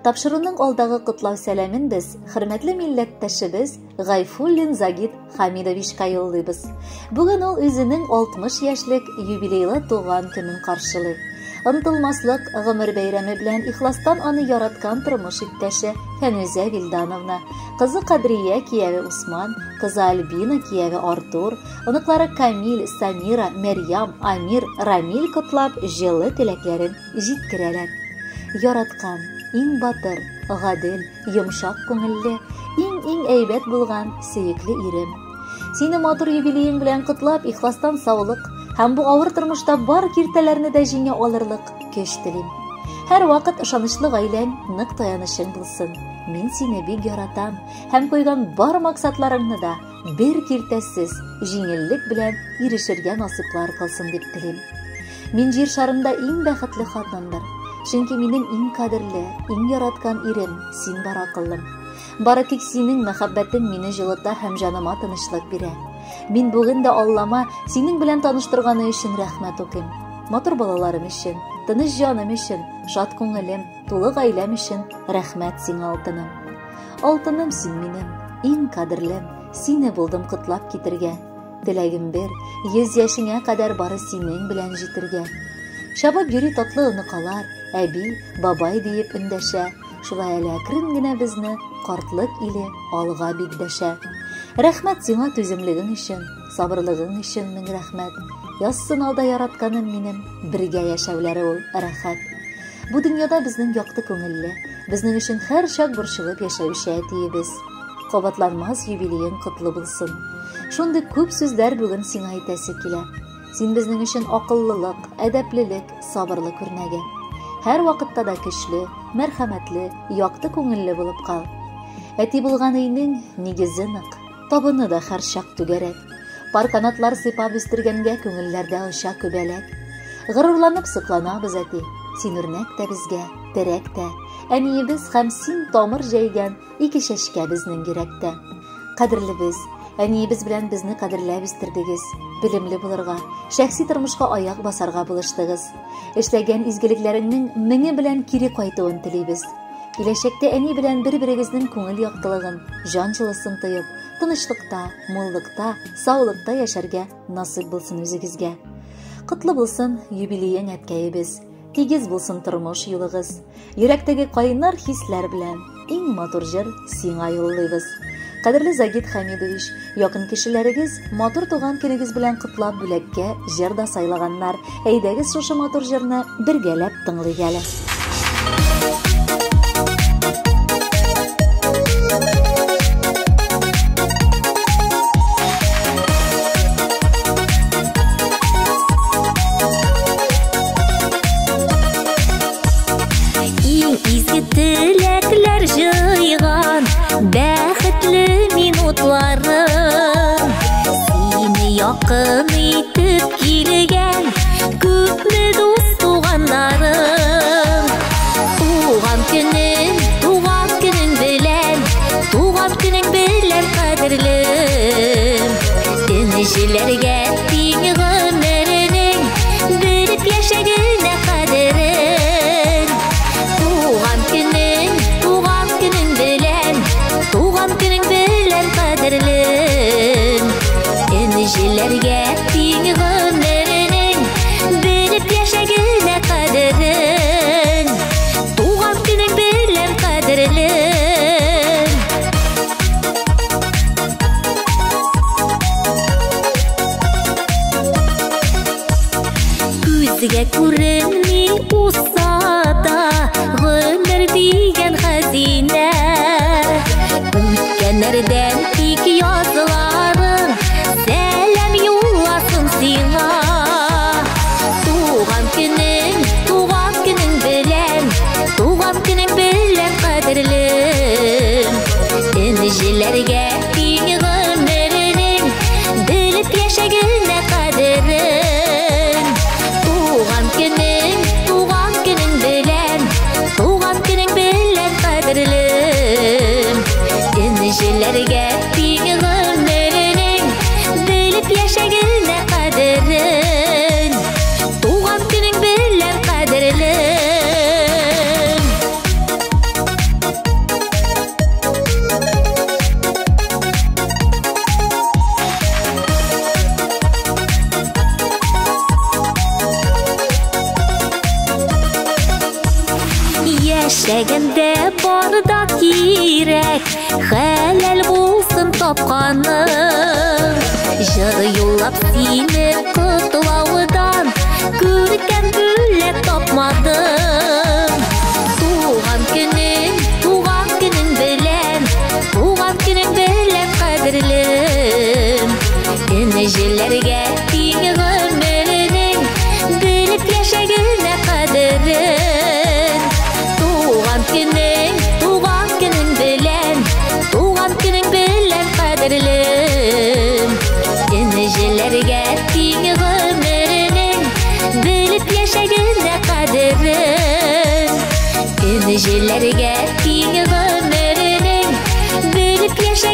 Тапшыруның алдагы котлау сәламен без хөрмәтле милләттәшебез Гайфуллин Загид Хамидовичка юллыйбыз. Бүген ул үзенең 60 яшьлек юбилейлы туган көнен каршылый. Онытылмаслык гомер бәйрәме белән ихластан аны яраткан тормыш иптәше Фәнүзә Вилдановна, кызы Кадрия кияве Усман, кызы Альбина кияве Артур, оныклары Камил, Самира, Мәрьям, Амир, Рамил котлап җылы теләкләрен җиткерәләр. Яраткан, иң батыр, гадел, йомшак күңелле, иң-иң әйбәт булган сөекле ирем. Сине матур юбилеең белән котлап, ихластан саулык һәм бу авыр тормышта бар киртәләрне дә җиңә алырлык көч телим. Һәр вакыт ышанычлы гаиләң, нык таянычың булсын. Мин сине бик яратам һәм куйган бар максатларыңны да бер киртәсез, җиңеллек белән ирешергә насыйплар кылсын дип телим. Мин җир шарында иң бәхетле хатындыр. Чөнки минем иң кадерле, иң яраткан ирем син бар акыллым. Бары тик синең мәхәббәтең мине җылыта һәм җаныма тынычлык бирә. Мин бүген дә Аллама синең белән таныштырганы өчен рәхмәт укыйм. Матур балаларым өчен, тыныч җаным өчен, шат күңелем, тулы гаиләм өчен рәхмәт сиңа, алтыным. Алтыным син минем, иң кадерлем, сине булдым котлап китергә. Теләгем бер, 100 яшеңә кадәр бары синең белән җитергә. Чабып йөри татлы оныкалар, әби, бабай диеп эндәшә. Шулай әле әкрен генә безне картлык иле алга бик дәшә. Рәхмәт сиңа түземлегең өчен, сабырлыгың өчен мең рәхмәт. Язсын алда яратканым минем, бергә яшәүләре ул рәхәт. Бу дөньяда безнең якты күңелле, безнең өчен һәр чак борчылып яшәүче әтиебез. Кабатланмас юбилеең котлы булсын. Шундый күп сүзләр бүген сиңа әйтәсе килә. Син безнең өчен акыллылык, әдәплелек, сабырлык үрнәге. Һәр вакытта да көчле, мәрхәмәтле, якты күңелле булып кал. Әти булган өйнең нигезе нык, табыны да һәрчак түгәрәк. Пар канатлар сыйпап үстергәнгә күңелләрдә оча күбәләк. Горурланып сокланабыз, әти. Син үрнәк тә безгә, терәк тә. Әниебез һәм син тамыр җәйгән ике чәчкә безнең йөрәктә. Кадерлебез, әниебез белән безне кадерләп үстердегез. Белемле булырга, шәхси тормышка аяк басарга булыштыгыз. Эшләгән изгелекләреңнең меңе белән кире кайтуын телибез. Киләчәктә әни белән бер-берегезнең күңел яктылыгын, җан җылысын тоеп, тынычлыкта, муллыкта, саулыкта яшәргә насыйп булсын үзегезгә. Котлы булсын юбилеең, әткәебез. Тигез булсын тормыш юлыгыз. Йөрәктәге кайнар хисләр белән иң матур җыр сиңа юллыйбыз. Кадерле Загид Хамидович, якын кешеләрегез матур туган көнегез белән котлап бүләккә җыр да сайлаганнар. Әйдәгез шушы матур җырны бергәләп тыңлыйк әле. Иң изге теләкләр җыйган бәхетле минутларым. Сине якын итеп килгән күпме дус туганнарым. Туган көнең, туган көнең белән, туган көнең белән кадерлем. Энҗеләргә тиң гомеренең белеп яшәгенә кадерен. Туган көнең, туган көнең белән, туган көнең белән кадерлем. Энҗеләргә тиң гомеренең белеп яшәгенә кадерен. Туган көнең белән кадерлем. Күзгә күренми уса да гомер дигән хәзинә. Үткәннәрдән тик язларың сәлам юлласын сиңа. Туган көнең, туган көнең белән, туган көнең белән кадерлем. Энҗеләргә тиң гомеренең белеп яшәгенә кадерен. Туган көнең, туган көнең белән, туган көнең белән кадерлем. Энҗеләргә тиң гомеренең белеп яшәгенә кадерен. Туган көнең белән кадерлем. Яшәгәндә бар да кирәк, хәләл булсын тапканың. Җыр юллап сине котлаудан күркәм бүләк тапмадым. Туган көнең, туган көнең белән, туган көнең белән, кадерлем. Энҗеләргә тиң гомеренең, белеп яшәгенә кадерен. Туган көнең, туган көнең белән, туган көнең белән, кадерлем. Энҗеләргә тиң гомеренең, белеп яшәгенә кадерен. Энҗеләргә тиң гомеренең, белеп яшәгенә.